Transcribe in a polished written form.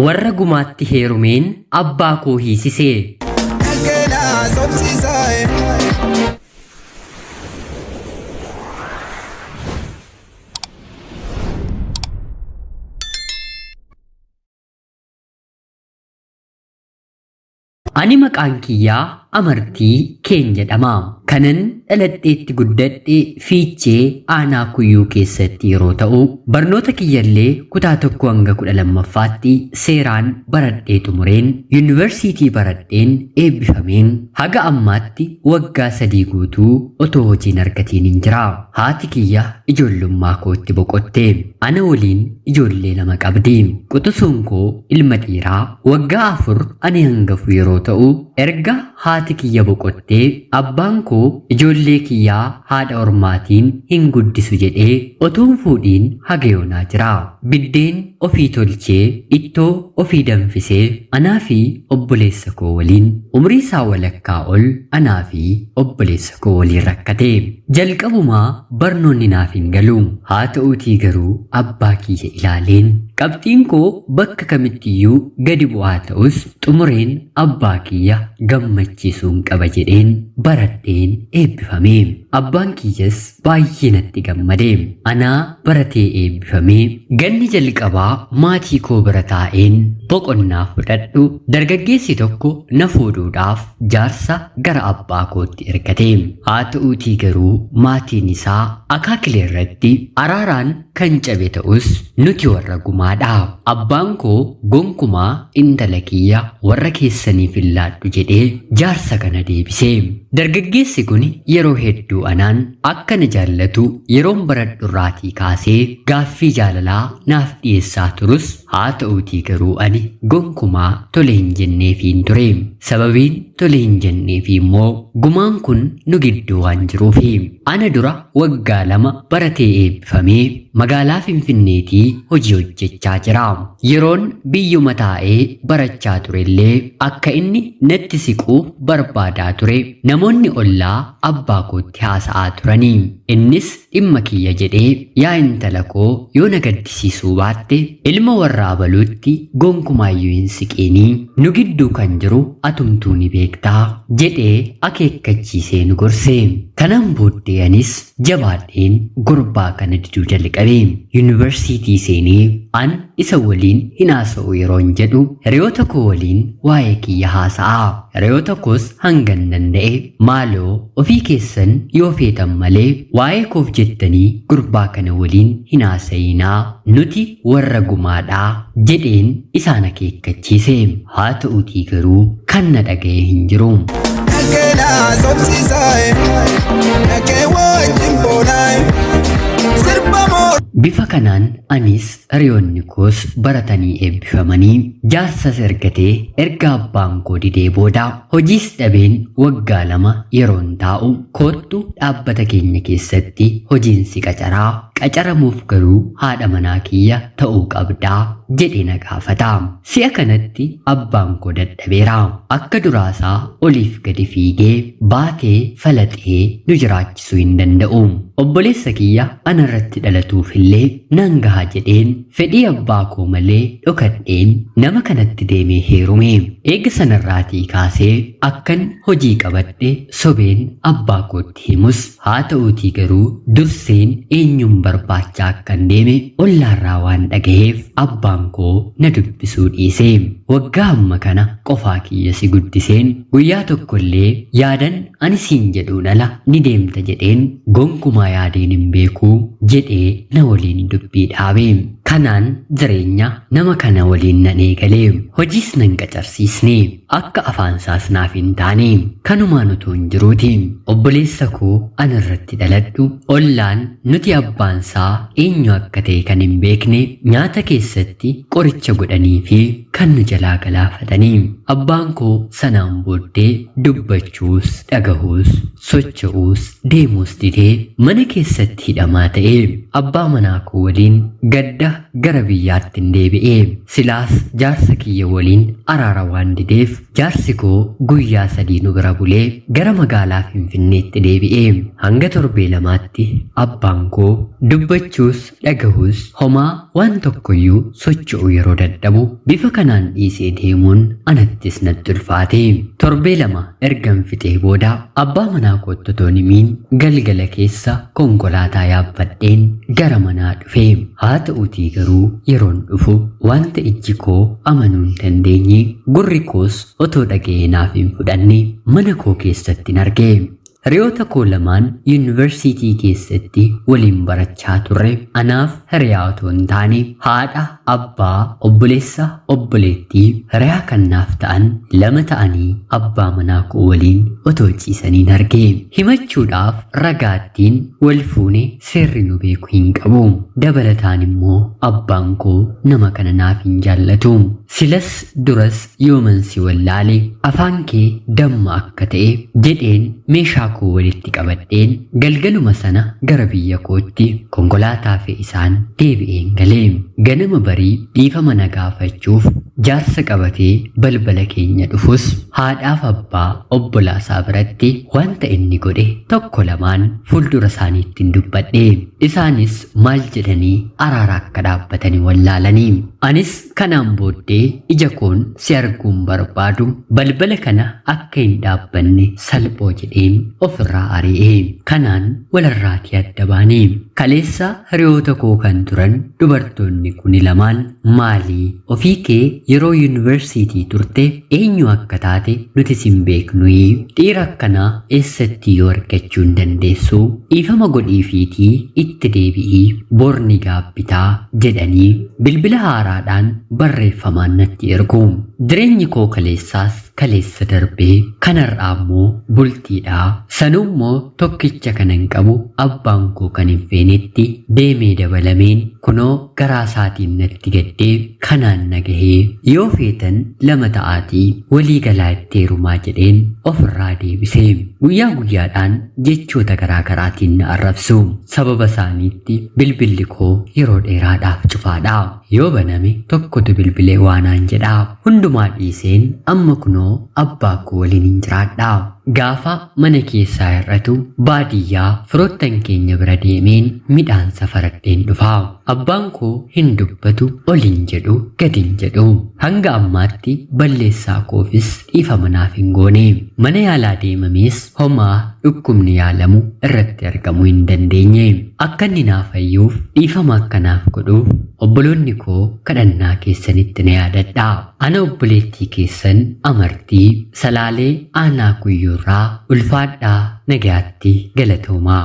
Warra gumaatti heerumeen abbaa koo hiisise. Ani maqaan kiyyaa Amartii Keen jedhama. Kanan dhaladheetti guddadhe Fiichee aanaa Kuyyuu keessatti yeroo ta'u, barnoota kiyyallee kutaa 1 hanga 12ffaatti seeraan baradhee xumureen yuunivarsiitii baradheen eebbifameen haga ammaatti waggaa 3 guutuu otoo hojii hin argatiin hin jira. Haati kiyya ijoollummaa kootti boqotte. Ana waliin ijoollee 2 qabdi. Quxusuun koo ilma dhiiraa waggaa 4 ani hangafu yeroo ta'u, erga haati kiyya boqottee abbaan koo ijoollee kiyyaa haadha ormaatiin hin guddisu jedhee otoon fuudhiin haga yoonaa jira. Biddeen ofii tolchee, ittoo ofii danfisee anaa fi obboleessa koo waliin umrii isaa walakkaa ol anaa fi obboleessa koo waliin rakkate. Jalqabumaa barnoonni naaf hin galu. Haa ta'uutii garuu abbaa kiyya ilaaleen qabxiin koo bakka kamittiyyuu gadi bu'aa ta'us xumureen abbaa kiyya gammachiisuun qaba jedheen baradheen eebbifame. Abbaan kiyyas baay'ee natti gammade. Anaa baratee eebbifamee ganni jalqabaa maatii koo bira taa'een boqonnaa fudhadhu dargaggeessi tokko na fuudhuudhaaf jaarsa gara abbaa kootti ergate. Haa ta'uutii garuu maatiin isaa akaakilee irratti araaraan kan cabe ta'us nuti warra gumaadha. Abbaan koo gonkumaa intala kiyya warra keessaniif hin laadhu jedhee jaarsa kana deebise. Dargaggeessi kun yeroo hedduu anaan akka na jaallatu yeroon baradhu irraatii kaasee gaaffii jaalalaa naaf dhiyeessaa turus haa ta'uutii garuu ani gonkumaa tole hin jenneefiin ture. Sababiin tole hin jenneefi immoo gumaan kun nu gidduu waan jiruufi. Ana dura waggaa 2 baratee eebbifamee magaalaa Finfinneetii hojii hojjechaa jira. Yeroon biyyuma taa'ee barachaa turellee akka inni natti siqu barbaadaa ture namoonni ollaa abbaa kootti haasa'aa turani. Innis dhimma kiyya jedhee yaa intala koo yoo na gaddisiisuu baatte ilma warra abaluutti gonkumaayyuu hin siqiinii nu gidduu kan jiru atumtuu ni beektaa jedhee akeekkachiisee nu gorse. Kanaan booddee anis jabaadheen gurbaa kana diduu jalqabe. Yuunivarsiitii seenee an isa waliin hin haasa'u yeroon jedhu hiriyoota koo waliin waa'ee kiyya haasa'a. Hiriyoota koos hangan danda'e maaloo ofii keessan yoo feetan malee waa'ee koof jettanii gurbaa kana waliin hin haasa'inaa nuti warra gumaadhaa jedheen isaan akeekkachiise. Haa ta'uutii garuu kan na dhaga'e hin jiru. Bifa kanaan anis hiriyoonni koos baratanii eebbifamanii jaarsas ergatee erga abbaan koo didee booda hojiis dhabeen waggaa 2 yeroon taa'u koottu dhaabbata keenya keessatti hojiin si qacaraa qacaramuuf garuu haadha manaa kiyya ta'uu qabdaa jedhee na gaafata. Si'a kanatti abbaan koo dadhabeera. Akka duraasaa oliif gadi fiigee baatee falaxee nu jiraachisuu hin danda'u. Obboleessa kiyya anarratti dhalatuuf illee nan gaha jedheen fedhii abbaa koo malee dhokadheen nama kanatti deemee heerume. Eega sanarraatii kaasee akkan hojii qabadhe sobeen abbaa kootti himus haa ta'uutii garuu durseen eenyuun barbaachaa akkan deeme ollaarraa waan dhagaheef abbaan koo na dubbisuu dhiise. Waggaa amma kana qofaa kiyya si guddiseen guyyaa tokkollee yaadan ani siin jedhuun ala ni deemta jedheen gonkumaa yaadeen hin beeku jedhee na waliin dubbii dhaabe. Kanaan jireenya nama kana waliin nan eegale. Hojiis nan qacarsiisne. Akka afaansaas naaf hin taane. Kanumaan utuu hin jiruuti. Obboleessa koo ana irratti dhaladhu ollaan nuti abbaansaa eenyu akka ta'e kan hin beekne nyaata keessatti qoricha godhanii fi kan nu jalaa galaafatanii. Abbaan koo sanaan booddee dubbachuus, dhagahuus, socho'uus, deemuus didee mana keessatti hidhamaa ta'e. Abbaa manaa koo waliin gadda gara biyyaatti hin deebi'e. Silaas jaarsa kiyya waliin araara waan dideef Jaarsi koo guyyaa 3 nu bira bulee gara magaalaa Finfinneetti deebi'e. Hanga torbee 2tti abbaan koo dubbachuus dhagahuus homaa waan tokkoyyuu socho'u yeroo dadhabu bifa kanaan dhiisee deemuun anattis natti ulfaate. Torbee 2 ergan fixee booda abbaa manaa kootti otoo hin himiin galgala keessa konkolaataa yaabbadheen gara manaa dhufe. Haa ta'uutii garuu yeroon dhufu wanta ijji koo amanuu hin dandeenye, gurri koos otoo dhaga'ee naaf hin fudhanne mana koo keessatti arge. Hiriyoota koo lamaan yuunivarsiitii keessatti waliin barachaa turre anaaf hiriyaa otoo hin taane haadha, abbaa, obboleessa, obboleettii hiriyaa kan naaf ta'an 2 ta'anii abbaa manaa koo waliin otoo ciisaniin arge. Himachuudhaaf ragaattiin wal fuune seerri nu beeku hin qabu. Dabalataan immoo abbaan koo nama kana naaf hin jaallatu. Silas duras yooman si wallaale afaan kee damma akka ta'e jedheen meeshaa koo walitti qabadheen galgaluma sana gara biyya kootti konkolaataa fe'isaan deebi'een galee. Ganama barii dhiifama na gaafachuuf jaarsa qabatee balbala keenya dhufus haadhaaf abbaa obbolaasaa biratti wanta inni godhe tokko lamaan fuuldura isaaniitti hin dubbadhe. Isaanis maal jedhanii araara akka dhaabbatanii wallaalanii. Anis kanaan booddee ija koon si arguun barbaadu balbala kana akka hin dhaabbanne salphoo jedheen ofirraa ari'e. Kanaan walarraatii adda baane. Kaleessa hiriyoota koo kan turan dubartoonni kuni lamaan maalii ofii kee yeroo yuunivarsiitii turte eenyu akka taate nuti sin beeknuyi, dhiira akkanaa eessatti yoo argachuu hin dandeessu, dhiifama godhiifiitii itti deebi'ii borni gaabbitaa jedhanii bilbila haaraadhaan barreeffamaan natti ergu. Jireenyi koo kaleessaas kaleessa darbee kan har'aa immoo bultiidha. Sanuu immoo tokkicha kanan qabu abbaan koo kan hin feenetti deemee dabalameen kunoo garaa isaatiin natti gaddee kanaan na gahee yoo feetan 2 ta'aatii walii galaa itti heerumaa jedheen ofirraa deebise. Guyyaa guyyaadhaan jechoota garaa garaatiin na arrabsu. Sababa isaaniitti bilbilli koo yeroo dheeraadhaaf cufaadha. Yoo baname tokkotu bilbilee waanaan jedha. Hundumaa dhiiseen amma kunoo abbaa koo waliin hin jiraadha. Gaafa mana keessaa hir'atu baadiyyaa firoottan keenya bira deemeen midhaan safaradheen dhufa. Abbaan koo hin dubbatu, ol hin jedhu, gad hin jedhu. Hanga ammaatti balleessaa koofis dhiifama naaf hin goone. Mana yaalaa deemamees homaa dhukkubni yaalamu irratti argamuu hin dandeenye. Akka inni naaf fayyuuf dhiifama akka naaf godhuuf obboloonni koo kadhannaa keessanitti na yaadadha. Ana obboleettii keessan Amartii Salaalee Aanaa Kuyyuurraa ulfaadhaa nagayaatti galatoomaa.